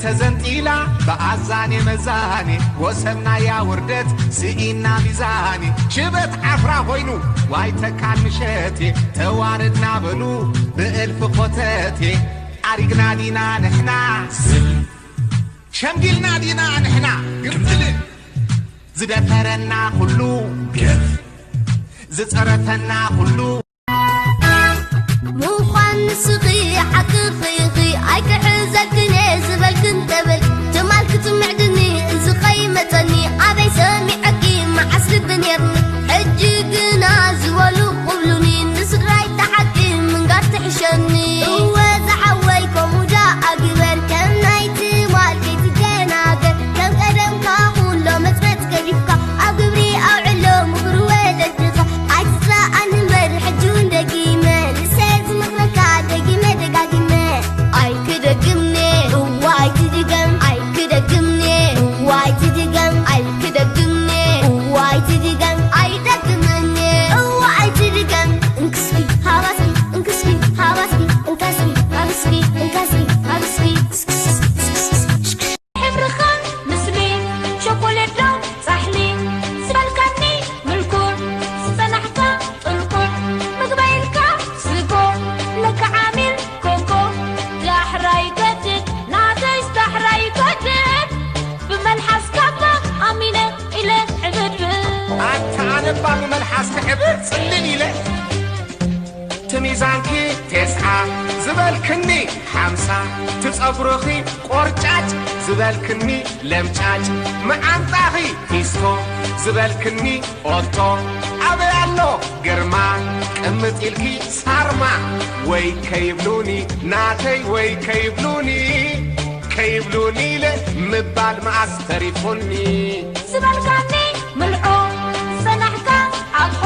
ተዘንጢላ ብኣዛኔ መዛኔ ወሰብናያ ውርደት ስኢና ሚዛኔ ሽበት ዓፍራ ኮይኑ ዋይ ተካን ምሸቴ ተዋረድና በሉ ብእልፊ ኮተቴ ኣሪግና ዲና ንሕና ዝል ሸምጊልና ዲና ንሕና ግምጥል ዝደፈረና ኩሉ ገፍ ዝጸረፈና ኩሉ ምዃን ንስኺ ሓቅኺ ኢኺ ኣይክሕዘልክን እየ ዝበልክን ተበልኪ ትማል ክትምዕድኒ እዚ ከይመጸኒ ኣበይ ሰሚዐኪ መዓስ ልቢ ኔርኒ ሕጂ ግና ዝበሉ ክብሉኒ ንስድራይ ተሓቂ ምንጋር ትሕሸኒ እወ ዝሓወይ ከምኡ ደኣ ግበር ከም ናይ ትማል ከይትደናገር ከም ቀደምካ ኩን ሎመጽመጽ ገዲፍካ ኣብ ግብሪ ኣውዕሎ ምኽሪ ወለድኻ ኣይትጽላኣኒ እምበር ሕጂ እውን ደጊመ ንሰ ዝመኽረካ ደጊመ ደጋጊመ ኣይክደግምኒ እዋ ኣይትድገም ኣይክደግምኒ እዋ ኣይትድገም ኣይክደግምኒ እዋ ኣይትድገም ኣይደግምኒ እዋ ኣይትድገም እንክስኪ ሃባስኪ እንክስኪ ሃባስኪ እንካስኪ ሃብስኪ እንካስኪ ሃብስኪ ስክስክስክስክስክስ ሕብርኻ ምስሊ ሸኮሌት ዶ ጻሕሊ ዝበልካኒ ምልኩዕ ዝጸናሕካ ጥልቁዕ ምግበይ ኢልካ ስጎ ለካ ዓሚል ኮኮ ዳሕራይ ገድድ ናተይስ ዳሕራይ ገድድ ብመልሓስ ካባ ኣሚነ ኢለ ዕብድብድ ኣታ ኣነባ ብመልሓስ ክሕብር ጽልል ኢለ ትሚዛንኪ ቴስዓ ዝበልክኒ ሓምሳ ትጸጉርኺ ቆርጫጭ ዝበልክኒ ለምጫጭ መዓንጣኺ ፊስቶ ዝበልክኒ ኦቶ ኣበይ ኣሎ ግርማ ቅምጥ ኢልኪ ሳርማ ወይ ከይብሉኒ ናተይ ወይ ከይብሉኒ ከይብሉኒ ኢለ ምባል መኣስ ተሪፉኒ ዝበልካኒ ምልዖ ዝጸናሕካ ኣግሖ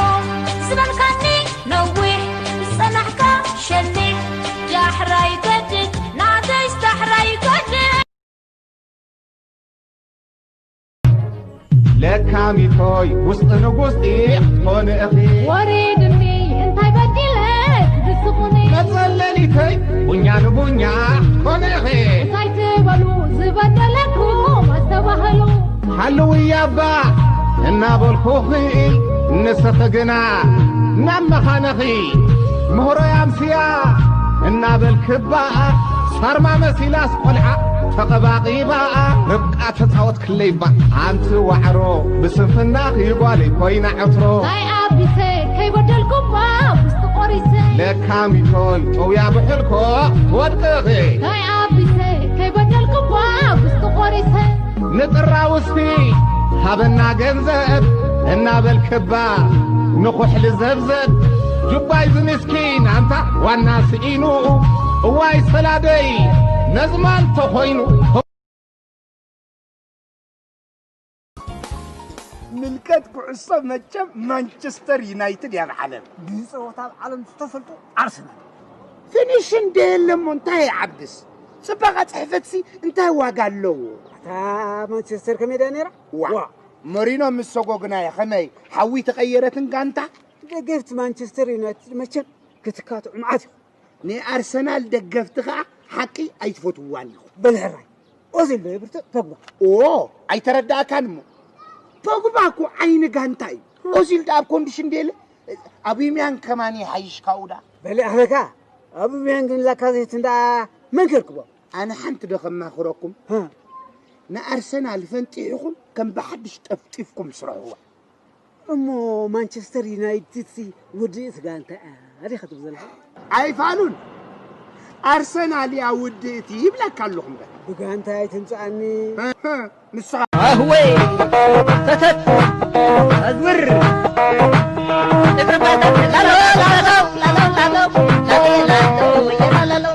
ዝበልካኒ ነዊሕ ዝጸናሕካ ሸኒሕ ዳሕራይ ገድድ ናተይስ ዳሕራይ ገድድ ለካሚቶይ ውስጢ ንጉስጢ ክትኮኒ እኺ ወሪድኒ እንታይ በዲለ ትስኹኒ መጸለሊተይ ቡኛ ንቡኛ ክትኮኒ እኺ እንታይ ትበሉ ዝበደለኩም ኣስተባህሉ ሃልውያ እባ እናበልኩኺ ንስኺ ግና ናብ መኻነኺ ምህሮይ ኣምስያ እናበልኪ እባ ሳርማ መሲላስ ቆልዓ ተቐባቒባ ርብቃ ተጻወትክለይ እባ ኣንቲ ዋዕሮ ብስንፍናኺ ጓለይ ኮይና ዕትሮ ናይ ኣቢሰ ከይበደልኩ እባ ብስቲ ቆሪሰ ለካ ሚቶል ጨውያ ብሕልኮ ትወድቂ ኢኺ ናይ ኣቢሰ ከይበደልኩ እባ ብስቲ ቆሪሰ ንጥራውስቲ ሃበና ገንዘብ እናበልክባ ንኹሕሊ ዘብዘብ ጁባይ ዝምስኪን ኣንታ ዋና ስኢኑ እዋይ ሰላደይ ነዝማን ተኾይኑ ምልከት ኩዕሶ መቸም ማንቸስተር ዩናይትድ እያ ኣብ ዓለም ብጸወታ ኣብ ዓለም ዝተፈልጦ ኣርሰናል ፊኒሽ እንደ የለሞ እንታይ ይዓብስ ጽባቐ ጽሕፈትሲ እንታይ ዋጋ ኣለዎ እታ ማንቸስተር ከመይ ድያ ነይራ ዋ ሞሪኖ ምስ ሰጎግናዮ ከመይ ሓዊ ተቐየረትን ጋንታ ደገፍቲ ማንቸስተር ዩናይትድ መቸም ክትካትዑ መዓት ኢኹም ናይ ኣርሰናል ደገፍቲ ከኣ ሓቂ ኣይትፈትውዋን ኢኹም በል ሕራይ ኦዚል ዶ ይብርትዕ ፖግባ ኦ ኣይተረዳእካን እሞ ፖግባ እኮ ዓይኒ ጋንታ እዩ ኦዚል ደኣ ኣብ ኮንዲሽን ደየለ ኣቡሚያንግ ከማን ይሓይሽ ካብኡ ደኣ በል ኣኽበካ ኣቡሚያንግን ላካዜት እንዳ መን ከርክቦም ኣነ ሓንቲ ዶ ከማኽረኩም ንኣርሰናል ፈንጢሕኹም ከም ብሓድሽ ጠፍጢፍኩም ስርሕዋ እሞ ማንቸስተር ዩናይትድሲ ውድእቲ ጋንታ እያ ዲኻ ትብል ዘለኻ? ኣይፋሉን ኣርሰናል እያ ውድእቲ ይብለካ ኣለኹ እምበር። ብጋንታ ኣይትምፅኣኒ። ንስኻ ኣህወይ ሰተት ኣዝውር እግሪ ባታ ላሎ ላሎ ላሎ ላሎ ላሎ ላሎ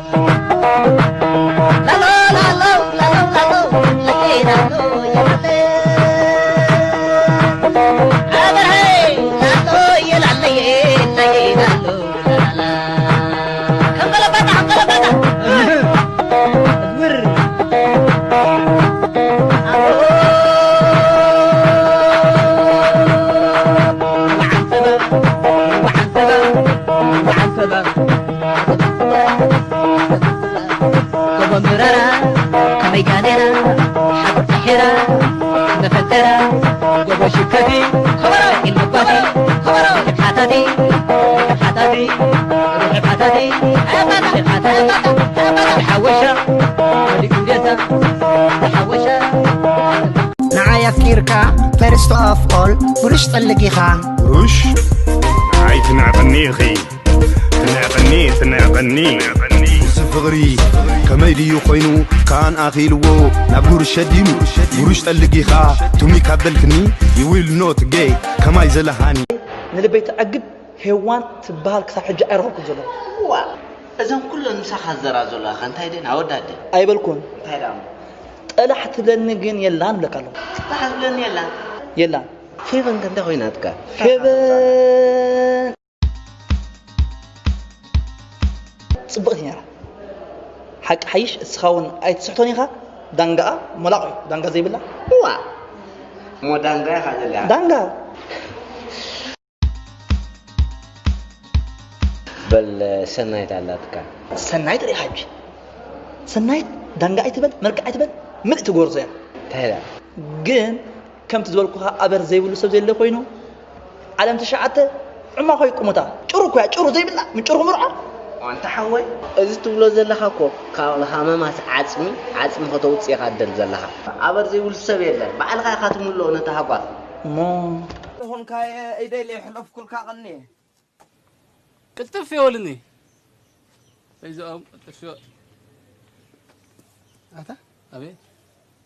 ሓታቲ፣ ርሑብ ሓታቲ፣ ሓታቲ፣ ሓታቲ፣ ሓታቲ፣ ሓወሻ፣ ወዲ ግዴታ፣ ሓወሻ። ንዓይ ኣፍቂርካ፣ first of all፣ ብሩሽ ጠልጊኻ። ብሩሽ? ንዓይ ትንዕቐኒ ኢኺ። ትንዕቐኒ፣ ትንዕቐኒ። እዚ ፍቕሪ ከመይ ድዩ ኮይኑ፣ ካን ኣኺልዎ ናብ ብሩሽ ሸዲኑ። ብሩሽ ጠልጊኻ፣ ቱሚ ካብ በልክኒ፣ you will not gay፣ ከማይ ዘለሃኒ። ንልበይ ትዕግብ ሄዋን ትበሃል ክሳብ ሕጂ ኣይረኸብኩን ዘለኹ። ዋ፣ እዘን ኩለን ምሳኻ ዝዘራ ዘለዋ ከ እንታይ ደን ኣወዳት ደን? ኣይበልኩን። እንታይ ደኣ እሞ? ጠላሕ ትብለኒ ግን የላን እብለካ ኣለኹ። ጠላሕ ትብለኒ የላን? የላን። ፌቨን ከ እንታይ ኮይናትካ? ፌቨን ጽብቕቲ ነይራ። ሓቂ ሓይሽ እስኻ እውን ኣይትስሕቶን ኢኻ። ዳንጋኣ ሞላቕ እዩ። ዳንጋ ዘይብላ። ዋ፣ እሞ ዳንጋ ኢኻ ዘላ። ዳንጋ። በል ሰናይት ኣላትካ። ሰናይት ርኢኻ ሕጂ። ሰናይት ዳንጋ ኣይትበል፣ መልክዕ ኣይትበል፣ ምልእቲ ጎርዞ እያ። እንታይ ኢላ? ግን ከምቲ ዝበልኩኻ ኣበር ዘይብሉ ሰብ ዘየለ ኮይኑ፣ ዓለም ትሽዓተ ዕማኾይ ቁመታ ጭሩ እኮ እያ፣ ጭሩ ዘይብላ፣ ምጭሩ ምርዖ። ኣንታ ሓወይ፣ እዚ ትብሎ ዘለኻ እኮ ካብ ሃመማስ ዓጽሚ፣ ዓጽሚ ከተውጽእ ኢኻ ትደሊ ዘለኻ። ኣበር ዘይብሉ ሰብ የለን። ባዕልኻ ኢኻ ትምልኦ ነታ ሃጓፍ። እሞ ተኾንካ እየ ኢደይ ለይሕለፍኩልካ ቀኒ። ቅልጥፍ ይበልኒ። እዚኦም ቅልጥፍ ይበል። ኣታ? ኣቤት።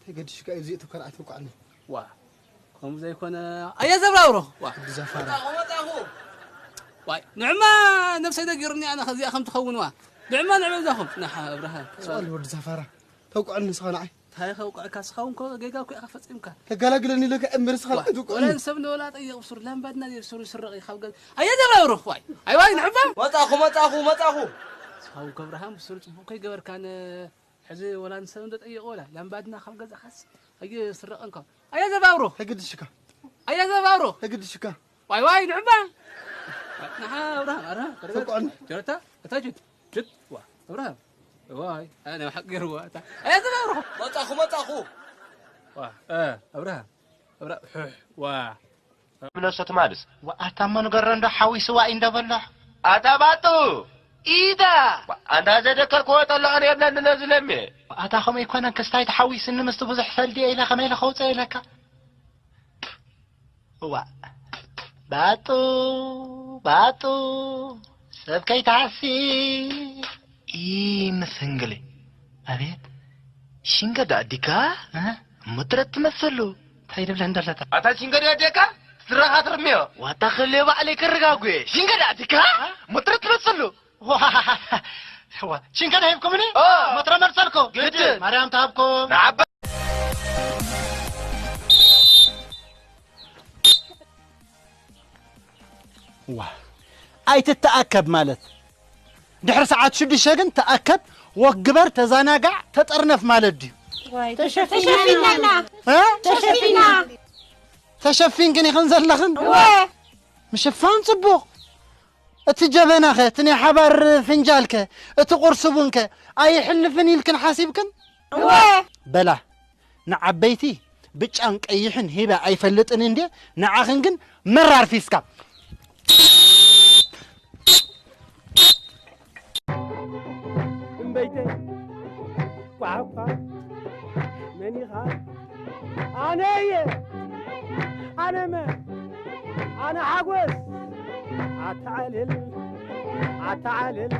ተገድሽካ እዩ፣ እዚኦ ተከራዕት ውቃዕኒ። ዋ፣ ከምኡ ዘይኮነ፣ ኣየ ዘብራብሮ። ዋ። ወዲ ዘፋራ። መጣኹ፣ መጣኹ። ዋይ፣ ንዕማ ነብሰይ ነጊሩኒ ኣነ ከዚኣ ከም ትኸውን ዋ። ንዕማ ንዕማ እዛኹም። ንሓ፣ ኣብርሃም። ስኣል ወዲ ዘፋራ። ተውቅዐኒ ንስኻ ንዓይ። እንታይ ከውቅዐካ? ንስኻ እውን እኮ ጌጋ እኮ ኢኻ ፈጺምካ። ተገላግለኒ ኢለካ እምበር ንስኻ ዋ፣ ንዓይ ትውቅዐኒ። ወላ ንሰብ ንወላ ጠይቕ ብሱር፣ ላምባድና ዘይብሱር ይስረቕ እዩ ካብ ገዛ። ኣየ ዘብራብሮ፣ ዋይ። ኣይ ዋይ፣ ንዕማ። መጣኹ፣ መጣኹ፣ መጣኹ። ንስኻ እውን እኮ ኣብርሃም ብሱር ጽቡቕ ከይገበርካ ነ-፣ ሕዚ ወላ ንሰብ እንዶ ጠይቕ ወላ ላምባድና ካብ ገዛኻስ ኣይስረቕን ካብ። ኣየ ዘብራብሮ። ተገድሽካ። ኣየ ዘብራብሮ። ተገድሽካ። ዋይ ዋይ ንዕማ። ንሓ ኣብርሃም፣ ኣብርሃም፣ ተውቅዐኒ። ጀረታ፣ እታ ጁት፣ ጁት፣ ዋ፣ ኣብርሃም። ዋይ፣ ኣነ ሓቂ ገርዋ፣ እታ። ኣየ ዘብራብሮ። መጣኹ፣ መጣኹ። ዋ፣ እ፣ ኣብርሃም፣ ኣብርሃም፣ ሑሕ፣ ዋ። ምነሶ ትማልስ። ዋ፣ ኣታ እሞ ንገሮ እንዶ ሓዊስዋ እዩ እንዶ በሎ። ኣታ ባጡ! ኢዳ! ዋ፣ ኣንታ ዘደከርክዎ ጠለዖን የብለኒ ነዚ ለሜ። ዋ፣ ኣታ ከምኡ ኣይኮነን ክስታይ ተሓዊስኒ ምስቲ ብዙሕ ሰልዲ እየ ኢለ ከመይ ኢለ ከውፅኦ ኢለካ? ዋ፣ ባጡ፣ ባጡ፣ ሰብ ከይትሃሲ። ኢ ምስ ህንግሊ። ኣቤት። ሽንገዳ ኣዲካ? እ? ሙትረት ትመስሉ። እንታይ ድብለ እንደለታ? ኣታ ሽንገዳ ኣዲካ? ስራኻ ትርምዮ። ዋታ ክልዮ ባዕለይ ክርጋጉየ። ሽንገዳ ኣዲካ? ሙትረት ትመስሉ። ዋ፣ ዋ፣ ሽንገዳ ሂብኩምኒ? ኦ። ሙትረ መልሰልኩ። ግድን። ማርያም ትሃብኩም። ንዓባ ዋ፣ ኣይትተኣከብ ማለት ድሕሪ ሰዓት ሽዱሽተ ግን ተኣከብ፣ ወክ ግበር፣ ተዛናጋዕ፣ ተጠርነፍ ማለት ድዩ? ተሸፊና። ተሸፊና። እ? ተሸፊና። ተሸፊንክን ኢኽን ዘለኽን? እወ። ምሽፋን ጽቡቕ። እቲ ጀበናኸ፣ እቲ ናይ ሓባር ፍንጃልከ፣ እቲ ቁርሲ ቡንከ ኣይሕልፍን ኢልክን ሓሲብክን? እወ። በላ፣ ንዓበይቲ ብጫን ቀይሕን ሂበ ኣይፈልጥን እንዴ፣ ንዓኽን ግን መራር ፊስካ። እምበይተይ ኳዕኳ መን ኢኻ? ኣነ እየ። ኣነ መን? ኣነ ሓጎስ። ኣተዓልል፣ ኣተዓልል።